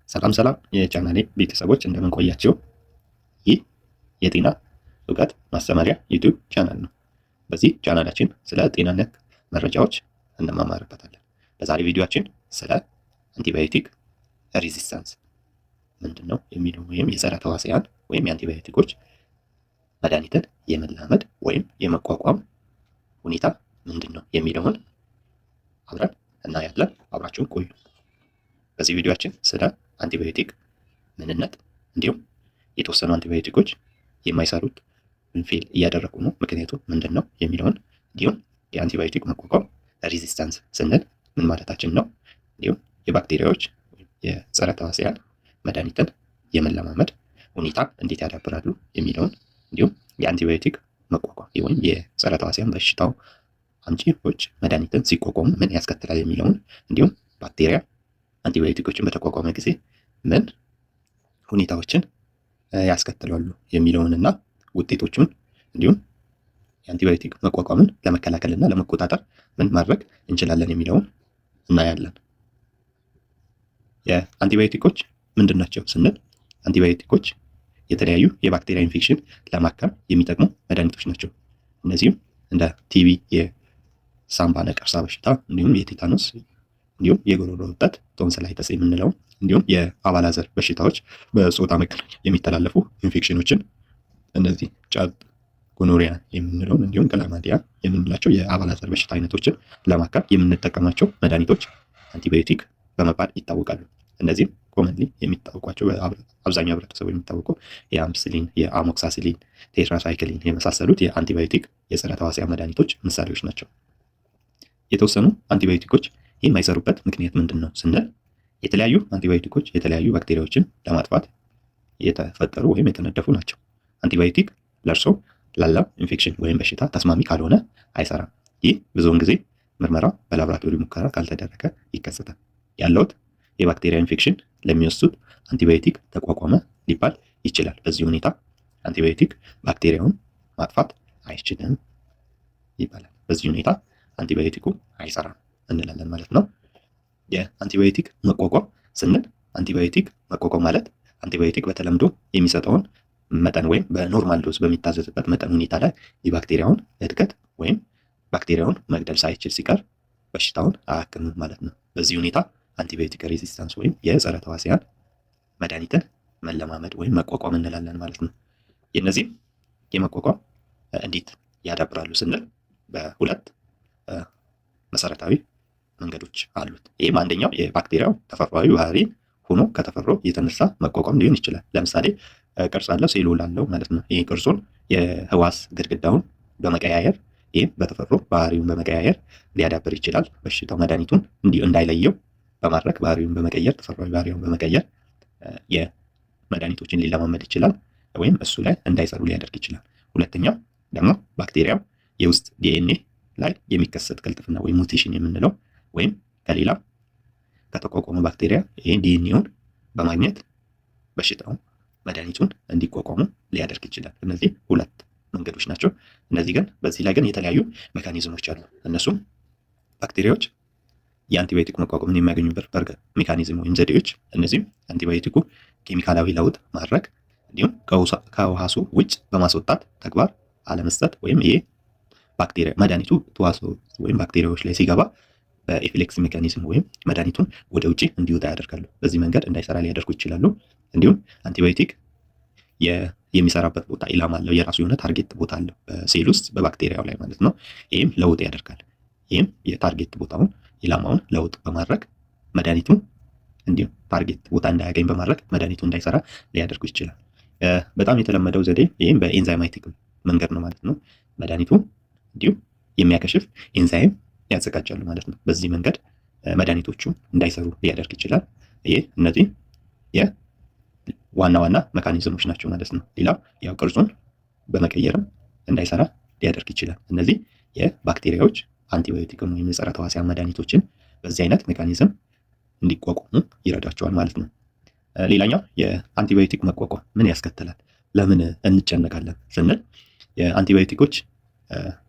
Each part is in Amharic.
ሰላም ሰላም የቻናሌ ቤተሰቦች፣ እንደምን ቆያችሁ? ይህ የጤና እውቀት ማስተማሪያ YouTube ቻናል ነው። በዚህ ቻናላችን ስለ ጤና ነክ መረጃዎች እንማማርበታለን። በዛሬ ቪዲዮአችን ስለ antibiotic resistance ምንድን ነው የሚለው ወይም የጸረ ተዋሲያን ወይም የአንቲባዮቲኮች መድኃኒትን የመላመድ ወይም የመቋቋም ሁኔታ ምንድን ነው የሚለውን አብረን እናያለን። አብራችሁን ቆዩ። በዚህ ቪዲዮአችን ስለ አንቲባዮቲክ ምንነት እንዲሁም የተወሰኑ አንቲባዮቲኮች የማይሰሩት fail እያደረጉ ነው፣ ምክንያቱ ምንድን ነው የሚለውን፣ እንዲሁም የአንቲባዮቲክ መቋቋም resistance ስንል ምን ማለታችን ነው፣ እንዲሁም የባክቴሪያዎች የጸረ ተዋሲያን መድኃኒትን የመለማመድ ሁኔታ እንዴት ያዳብራሉ የሚለውን፣ እንዲሁም የአንቲባዮቲክ መቋቋም ወይም የጸረ ተዋሲያን በሽታው አምጪዎች መድኃኒትን ሲቋቋሙ ምን ያስከትላል የሚለውን፣ እንዲሁም ባክቴሪያ አንቲባዮቲኮችን በተቋቋመ ጊዜ ምን ሁኔታዎችን ያስከትላሉ የሚለውንና ውጤቶቹን፣ እንዲሁም የአንቲባዮቲክ መቋቋምን ለመከላከል እና ለመቆጣጠር ምን ማድረግ እንችላለን የሚለውን እናያለን። የአንቲባዮቲኮች ምንድን ናቸው ስንል አንቲባዮቲኮች የተለያዩ የባክቴሪያ ኢንፌክሽን ለማከም የሚጠቅሙ መድኃኒቶች ናቸው። እነዚህም እንደ ቲቢ፣ የሳምባ ነቀርሳ በሽታ፣ እንዲሁም የቴታኖስ፣ እንዲሁም የጉሮሮ እብጠት tonsillitis የምንለው፣ እንዲሁም የአባላዘር በሽታዎች፣ በጾታ መገናኛ የሚተላለፉ ኢንፌክሽኖችን፣ እነዚህ ጫት gonorrhea የምንለውን እንዲሁም chlamydia የምንላቸው የአባላዘር በሽታ አይነቶችን ለማከም የምንጠቀማቸው መድኃኒቶች አንቲባዮቲክ በመባል ይታወቃሉ። እነዚህም commonly የሚታወቋቸው አብዛኛው ህብረተሰቡ የሚታወቀው የ ampicillin፣ የ amoxicillin፣ tetracycline የመሳሰሉት የአንቲባዮቲክ የጸረ ተዋሲያን መድኃኒቶች ምሳሌዎች ናቸው። የተወሰኑ አንቲባዮቲኮች የማይሰሩበት ምክንያት ምንድን ነው ስንል የተለያዩ አንቲባዮቲኮች የተለያዩ ባክቴሪያዎችን ለማጥፋት የተፈጠሩ ወይም የተነደፉ ናቸው። አንቲባዮቲክ ለእርሶ ላለው ኢንፌክሽን ወይም በሽታ ተስማሚ ካልሆነ አይሰራም። ይህ ብዙውን ጊዜ ምርመራ በላብራቶሪ ሙከራ ካልተደረገ ይከሰታል። ያለውት የባክቴሪያ ኢንፌክሽን ለሚወስዱት አንቲባዮቲክ ተቋቋመ ሊባል ይችላል። በዚህ ሁኔታ አንቲባዮቲክ ባክቴሪያውን ማጥፋት አይችልም ይባላል። በዚህ ሁኔታ አንቲባዮቲኩ አይሰራም እንላለን ማለት ነው። የአንቲባዮቲክ መቋቋም ስንል አንቲባዮቲክ መቋቋም ማለት አንቲባዮቲክ በተለምዶ የሚሰጠውን መጠን ወይም በ normal dose በሚታዘዝበት መጠን ሁኔታ ላይ የባክቴሪያውን እድገት ወይም ባክቴሪያውን መግደል ሳይችል ሲቀር በሽታውን አያክምም ማለት ነው። በዚህ ሁኔታ antibiotic resistance ወይም የጸረ ተዋሲያን መድኃኒትን መለማመድ ወይም መቋቋም እንላለን ማለት ነው። የእነዚህም የመቋቋም እንዴት ያዳብራሉ ስንል በሁለት መሰረታዊ መንገዶች አሉት። ይህም አንደኛው የባክቴሪያው ተፈጥሯዊ ባህሪ ሆኖ ከተፈጥሮ የተነሳ መቋቋም ሊሆን ይችላል። ለምሳሌ ቅርጽ አለው፣ cell wall አለው ማለት ነው። ይህ ቅርጹን የህዋስ ግድግዳውን በመቀያየር፣ ይህም በተፈጥሮ ባህሪውን በመቀያየር ሊያዳብር ይችላል። በሽታው መድኃኒቱን እንዲህ እንዳይለየው በማድረግ ባህሪውን በመቀየር፣ ተፈጥሯዊ ባህሪውን በመቀየር የመድኃኒቶችን ሊለማመድ ይችላል ወይም እሱ ላይ እንዳይሰሩ ሊያደርግ ይችላል። ሁለተኛው ደግሞ ባክቴሪያው የውስጥ ዲኤንኤ ላይ የሚከሰት ቅልጥፍና ወይም mutation የምንለው ወይም ከሌላ ከተቋቋመ ባክቴሪያ ይህን ዲኤንኤውን በማግኘት በሽታው መድኃኒቱን እንዲቋቋሙ ሊያደርግ ይችላል። እነዚህ ሁለት መንገዶች ናቸው። እነዚህ ግን በዚህ ላይ ግን የተለያዩ mechanism ኦች አሉ። እነሱም ባክቴሪያዎች የአንቲባዮቲክ መቋቋምን የሚያገኙበት mechanism ወይም ዘዴዎች፣ እነዚህም አንቲባዮቲኩ ኬሚካላዊ ለውጥ ማድረግ፣ እንዲሁም ከህዋሱ ውጭ በማስወጣት ተግባር አለመስጠት፣ ወይም ይሄ ባክቴሪያ መድኃኒቱ ህዋሱ ወይም ባክቴሪያዎች ላይ ሲገባ በ efflux mechanism ወይም መድኃኒቱን ወደ ውጭ እንዲወጣ ያደርጋሉ። በዚህ መንገድ እንዳይሰራ ሊያደርጉ ይችላሉ። እንዲሁም አንቲባዮቲክ የሚሰራበት ቦታ ኢላማ አለው። የራሱ የሆነ target ቦታ አለው በሴል ውስጥ በባክቴሪያው ላይ ማለት ነው። ይህም ለውጥ ያደርጋል። ይህም የ target ቦታውን ኢላማውን ለውጥ በማድረግ መድኃኒቱ እንዲሁም target ቦታ እንዳያገኝ በማድረግ መድኃኒቱ እንዳይሰራ ሊያደርጉ ይችላል። በጣም የተለመደው ዘዴ ይህም በ enzymatic መንገድ ነው ማለት ነው። መድኃኒቱ እንዲሁም የሚያከሽፍ ኤንዛይም ያዘጋጃሉ ማለት ነው። በዚህ መንገድ መድኃኒቶቹ እንዳይሰሩ ሊያደርግ ይችላል። ይህ እነዚህ የዋና ዋና mechanism ኦች ናቸው ማለት ነው። ሌላው ያው ቅርጹን በመቀየርም እንዳይሰራ ሊያደርግ ይችላል። እነዚህ የባክቴሪያዎች አንቲባዮቲክን ወይም የጸረ ተዋሲያን መድኃኒቶችን በዚህ አይነት mechanism እንዲቋቋሙ ይረዳቸዋል ማለት ነው። ሌላኛው የአንቲባዮቲክ መቋቋም ምን ያስከትላል? ለምን እንጨነቃለን ስንል የአንቲባዮቲኮች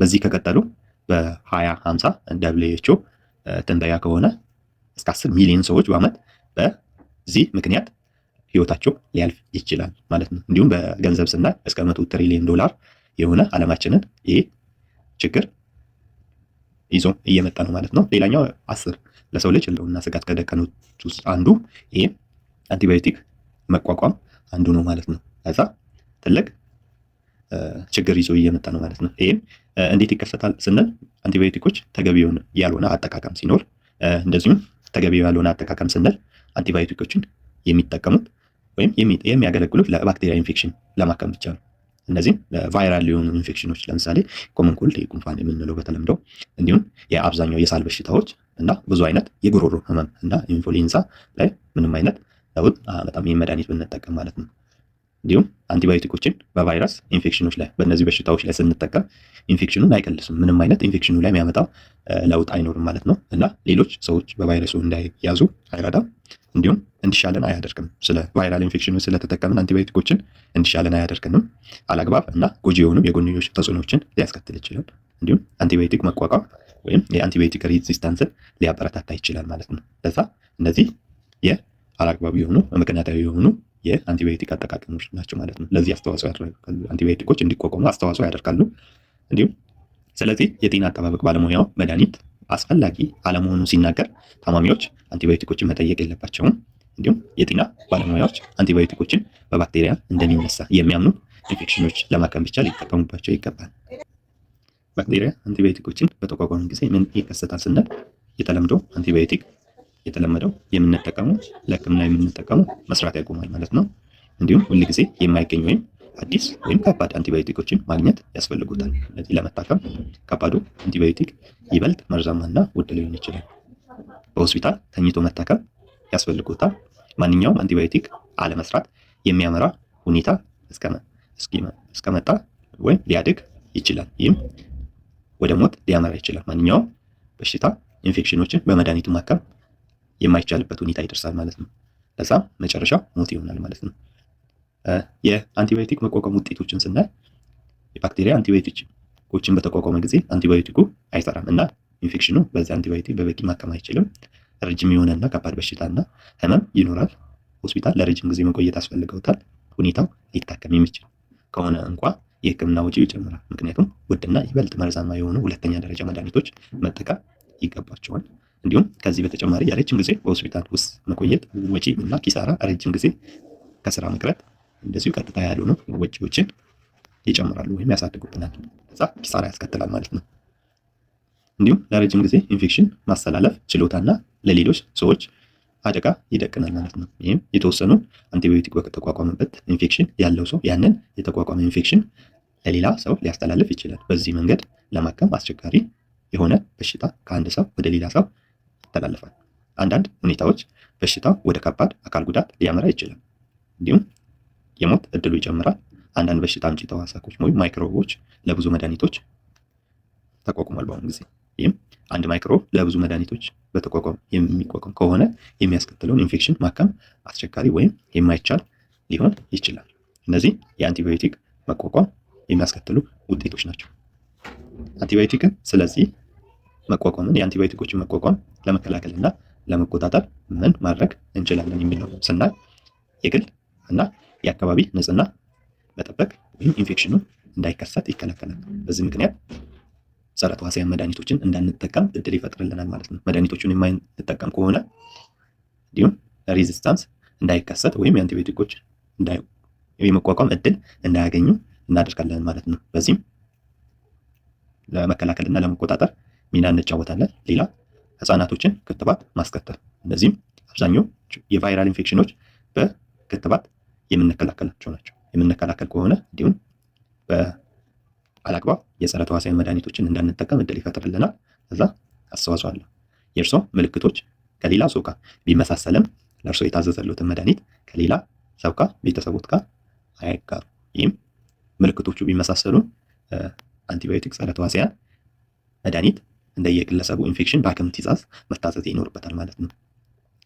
በዚህ ከቀጠሉ በ2050 WHO ትንበያ ከሆነ እስከ 10 ሚሊዮን ሰዎች በአመት በዚህ ምክንያት ህይወታቸው ሊያልፍ ይችላል ማለት ነው። እንዲሁም በገንዘብ ስናይ እስከ $100 ትሪሊየን የሆነ ዓለማችንን ይህ ችግር ይዞ እየመጣ ነው ማለት ነው። ሌላኛው 10 ለሰው ልጅ ህልውና ስጋት ከደቀኑት ውስጥ አንዱ ይሄ አንቲባዮቲክ መቋቋም አንዱ ነው ማለት ነው። ከዛ ትልቅ ችግር ይዞ እየመጣ ነው ማለት ነው። ይህም እንዴት ይከሰታል ስንል አንቲባዮቲኮች ተገቢ ያልሆነ አጠቃቀም ሲኖር፣ እንደዚሁም ተገቢ ያልሆነ አጠቃቀም ስንል አንቲባዮቲኮችን የሚጠቀሙት ወይም የሚያገለግሉት ለባክቴሪያ ኢንፌክሽን ለማከም ብቻ ነው። እነዚህም viral የሆኑ ኢንፌክሽኖች ለምሳሌ common cold፣ ጉንፋን የምንለው በተለምዶ፣ እንዲሁም የአብዛኛው የሳል በሽታዎች እና ብዙ አይነት የጉሮሮ ህመም እና ኢንፍሉዌንዛ ላይ ምንም አይነት ለውጥ በጣም ይህ መድኃኒት ብንጠቀም ማለት ነው። እንዲሁም አንቲባዮቲኮችን በቫይረስ ኢንፌክሽኖች ላይ፣ በእነዚህ በሽታዎች ላይ ስንጠቀም ኢንፌክሽኑን አይቀልስም። ምንም አይነት ኢንፌክሽኑ ላይ የሚያመጣው ለውጥ አይኖርም ማለት ነው እና ሌሎች ሰዎች በቫይረሱ እንዳይያዙ አይረዳም። እንዲሁም እንዲሻለን አያደርግም። ስለ viral infection ኑ ስለተጠቀምን አንቲባዮቲኮችን እንዲሻለን አያደርግንም። አላግባብ እና ጎጂ የሆኑ የጎንዮሽ ተጽዕኖችን ሊያስከትል ይችላል። እንዲሁም አንቲባዮቲክ መቋቋም ወይም የአንቲባዮቲክ resistance ን ሊያበረታታ ይችላል ማለት ነው። ለዛ እነዚህ የአላግባብ የሆኑ ምክንያታዊ የሆኑ የአንቲባዮቲክ አጠቃቀሞች ናቸው ማለት ነው። ለዚህ አስተዋጽኦ ያደርጋሉ። አንቲባዮቲኮች እንዲቋቋሙ አስተዋጽኦ ያደርጋሉ። እንዲሁም ስለዚህ የጤና አጠባበቅ ባለሙያው መድኃኒት አስፈላጊ አለመሆኑን ሲናገር ታማሚዎች አንቲባዮቲኮችን መጠየቅ የለባቸውም። እንዲሁም የጤና ባለሙያዎች አንቲባዮቲኮችን በባክቴሪያ እንደሚነሳ የሚያምኑ ኢንፌክሽኖች ለማከም ብቻ ሊጠቀሙባቸው ይገባል። ባክቴሪያ አንቲባዮቲኮችን በተቋቋሙ ጊዜ ምን ይከሰታል ስንል የተለምዶ አንቲባዮቲክ የተለመደው የምንጠቀመው ለሕክምና የምንጠቀመው መስራት ያቆማል ማለት ነው። እንዲሁም ሁል ጊዜ የማይገኝ ወይም አዲስ ወይም ከባድ አንቲባዮቲኮችን ማግኘት ያስፈልጉታል። እነዚህ ለመታከም ከባዱ አንቲባዮቲክ ይበልጥ መርዛማና ውድ ሊሆን ይችላል። በሆስፒታል ተኝቶ መታከም ያስፈልጉታል። ማንኛውም አንቲባዮቲክ አለመስራት የሚያመራ ሁኔታ እስከመጣ ወይም ሊያድግ ይችላል። ይህም ወደ ሞት ሊያመራ ይችላል። ማንኛውም በሽታ ኢንፌክሽኖችን በመድኃኒቱ ማከም የማይቻልበት ሁኔታ ይደርሳል ማለት ነው። ለዛም መጨረሻው ሞት ይሆናል ማለት ነው። የአንቲባዮቲክ መቋቋም ውጤቶችን ስናይ የባክቴሪያ አንቲባዮቲኮችን በተቋቋመ ጊዜ አንቲባዮቲኩ አይሰራም እና ኢንፌክሽኑ በዚህ አንቲባዮቲክ በበቂ ማከም አይችልም። ረጅም የሆነና ከባድ በሽታና ህመም ይኖራል። ሆስፒታል ለረጅም ጊዜ መቆየት ያስፈልገውታል። ሁኔታው ሊታከም የሚችል ከሆነ እንኳ የህክምና ወጪው ይጨምራል። ምክንያቱም ውድና ይበልጥ መርዛማ የሆኑ ሁለተኛ ደረጃ መድኃኒቶች መጠቀም ይገባቸዋል። እንዲሁም ከዚህ በተጨማሪ የረጅም ጊዜ በሆስፒታል ውስጥ መቆየት ወጪ እና ኪሳራ፣ ረጅም ጊዜ ከስራ መቅረት እንደዚሁ ቀጥታ ያልሆኑ ወጪዎችን ይጨምራሉ ወይም ያሳድጉብናል። ከዛ ኪሳራ ያስከትላል ማለት ነው። እንዲሁም ለረጅም ጊዜ ኢንፌክሽን ማስተላለፍ ችሎታና ለሌሎች ሰዎች አደጋ ይደቅናል ማለት ነው። ይህም የተወሰኑ አንቲባዮቲክ በተቋቋመበት ኢንፌክሽን ያለው ሰው ያንን የተቋቋመ ኢንፌክሽን ለሌላ ሰው ሊያስተላልፍ ይችላል። በዚህ መንገድ ለማከም አስቸጋሪ የሆነ በሽታ ከአንድ ሰው ወደ ሌላ ሰው ይተላለፋል። አንዳንድ ሁኔታዎች በሽታው ወደ ከባድ አካል ጉዳት ሊያመራ ይችላል። እንዲሁም የሞት እድሉ ይጨምራል። አንዳንድ በሽታ አምጪ ተዋሳኮች ወይም ማይክሮቦች ለብዙ መድኃኒቶች ተቋቁሟል በአሁኑ ጊዜ። ይህም አንድ ማይክሮብ ለብዙ መድኃኒቶች በተቋቋም የሚቋቋም ከሆነ የሚያስከትለውን ኢንፌክሽን ማከም አስቸጋሪ ወይም የማይቻል ሊሆን ይችላል። እነዚህ የአንቲባዮቲክ መቋቋም የሚያስከትሉ ውጤቶች ናቸው። አንቲባዮቲክን ስለዚህ መቋቋምን የአንቲባዮቲኮችን መቋቋም ለመከላከል እና ለመቆጣጠር ምን ማድረግ እንችላለን የሚለው ስናይ የግል እና የአካባቢ ንጽህና መጠበቅ ወይም ኢንፌክሽኑ እንዳይከሰት ይከላከላል። በዚህ ምክንያት ጸረ ተዋሲያን መድኃኒቶችን እንዳንጠቀም እድል ይፈጥርልናል ማለት ነው። መድኃኒቶቹን የማንጠቀም ከሆነ እንዲሁም resistance እንዳይከሰት ወይም የአንቲባዮቲኮች የመቋቋም እድል እንዳያገኙ እናደርጋለን ማለት ነው። በዚህም ለመከላከል እና ለመቆጣጠር ሚና እንጫወታለን። ሌላ ህፃናቶችን ክትባት ማስከተብ። እነዚህም አብዛኛው የ viral ኢንፌክሽኖች በክትባት የምንከላከላቸው ናቸው። የምንከላከል ከሆነ እንዲሁም በአላግባብ የጸረ ተዋሲያን መድኃኒቶችን እንዳንጠቀም እድል ይፈጥርልናል። እዛ አስተዋጽኦ አለው። የእርሶ ምልክቶች ከሌላ ሰው ጋር ቢመሳሰልም ለእርሶ የታዘዘሎትን መድኃኒት ከሌላ ሰው ጋር፣ ቤተሰቦት ጋር አያጋሩ። ይህም ምልክቶቹ ቢመሳሰሉ አንቲባዮቲክ ጸረ ተዋሲያን መድኃኒት እንደየግለሰቡ ኢንፌክሽን በሐኪም ትዕዛዝ መታዘዝ ይኖርበታል ማለት ነው።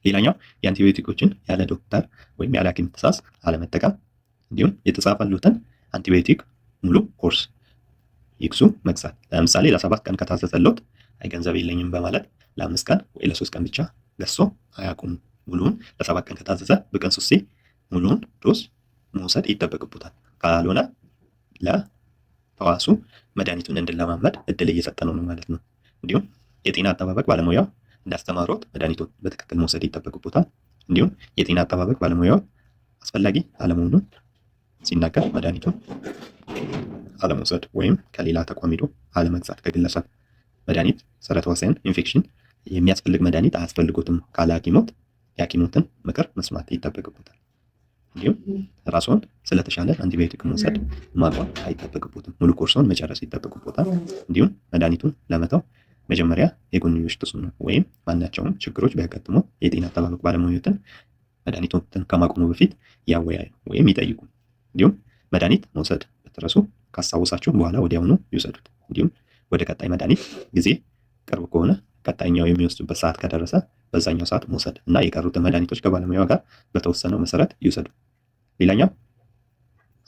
ሌላኛው የአንቲባዮቲኮችን ያለ ዶክተር ወይም ያለ ሐኪም ትዕዛዝ አለመጠቀም፣ እንዲሁም የተጻፈሎትን አንቲባዮቲክ ሙሉ ኮርስ ይግዙ መግዛት። ለምሳሌ ለ7 ቀን ከታዘዘሎት አይ ገንዘብ የለኝም በማለት ለ5 ቀን ወይ ለ3 ቀን ብቻ ገዝቶ አያቁሙ። ሙሉውን ለ7 ቀን ከታዘዘ በቀን ሶስቴ ሙሉውን dose መውሰድ ይጠበቅቦታል። ካልሆነ ለተዋሱ መድኃኒቱን እንዲለማመድ እድል እየሰጠነው ነው ማለት ነው። እንዲሁም የጤና አጠባበቅ ባለሙያው እንዳስተማሩት መድኃኒቱን በትክክል መውሰድ ይጠበቅቦታል። እንዲሁም የጤና አጠባበቅ ባለሙያው አስፈላጊ አለመሆኑን ሲናገር መድኃኒቱን አለመውሰድ ወይም ከሌላ ተቋም ሄዶ አለመግዛት። ከግለሰብ መድኃኒት ጸረ ተዋሲያን ኢንፌክሽን የሚያስፈልግ መድኃኒት አያስፈልጎትም ካለ ሐኪሞት የሐኪሞትን ምክር መስማት ይጠበቅቦታል። እንዲሁም ራስዎን ስለተሻለ አንቲባዮቲክ መውሰድ ማቆም አይጠበቅቦትም። ሙሉ ኮርሶን መጨረስ ይጠበቅቦታል። እንዲሁም መድኃኒቱን ለመተው መጀመሪያ የጎንዮሽ ተጽዕኖ ወይም ማናቸውም ችግሮች ቢያጋጥሙ የጤና አጠባበቅ ባለሙያዎችን መድኃኒቱን ከማቆሙ በፊት ያወያዩ ወይም ይጠይቁ። እንዲሁም መድኃኒት መውሰድ ብትረሱ ካስታወሳችሁ በኋላ ወዲያውኑ ይውሰዱት። እንዲሁም ወደ ቀጣይ መድኃኒት ጊዜ ቅርብ ከሆነ ቀጣይኛው የሚወስዱበት ሰዓት ከደረሰ በዛኛው ሰዓት መውሰድ እና የቀሩትን መድኃኒቶች ከባለሙያው ጋር በተወሰነው መሰረት ይውሰዱ። ሌላኛው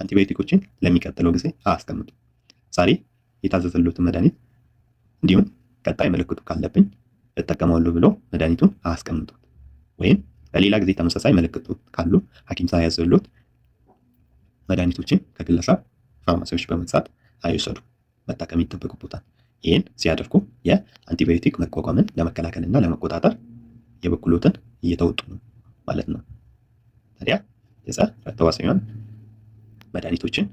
አንቲባዮቲኮችን ለሚቀጥለው ጊዜ አያስቀምጡ። ዛሬ የታዘዘሎትን መድኃኒት እንዲሁም ቀጣይ ምልክቱ ካለብኝ እጠቀማለሁ ብሎ መድኃኒቱን አያስቀምጡት። ወይም በሌላ ጊዜ ተመሳሳይ ምልክቱ ካሉ ሐኪም ሳያዝሎት መድኃኒቶችን ከግለሰብ ፋርማሲዎች በመግዛት አይውሰዱ። መጠቀም ይጠበቅቦታል። ይህን ሲያደርጉ የአንቲባዮቲክ መቋቋምን ለመከላከል እና ለመቆጣጠር የበኩሎትን እየተወጡ ነው ማለት ነው። ታዲያ የጸረ ተዋሲያን መድኃኒቶችን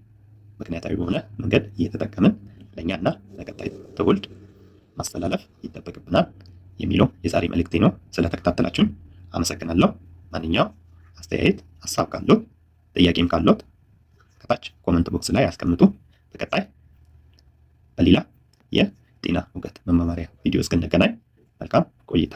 ምክንያታዊ በሆነ መንገድ እየተጠቀምን ለእኛና ለቀጣይ ትውልድ ማስተላለፍ ይጠበቅብናል የሚለው የዛሬ መልእክቴ ነው። ስለተከታተላችሁን አመሰግናለሁ። ማንኛውም አስተያየት፣ ሀሳብ ካሎት፣ ጥያቄም ካሎት ከታች comment box ላይ ያስቀምጡ። በቀጣይ በሌላ የጤና እውቀት መማማሪያ ቪዲዮ እስክንገናኝ መልካም ቆይታ።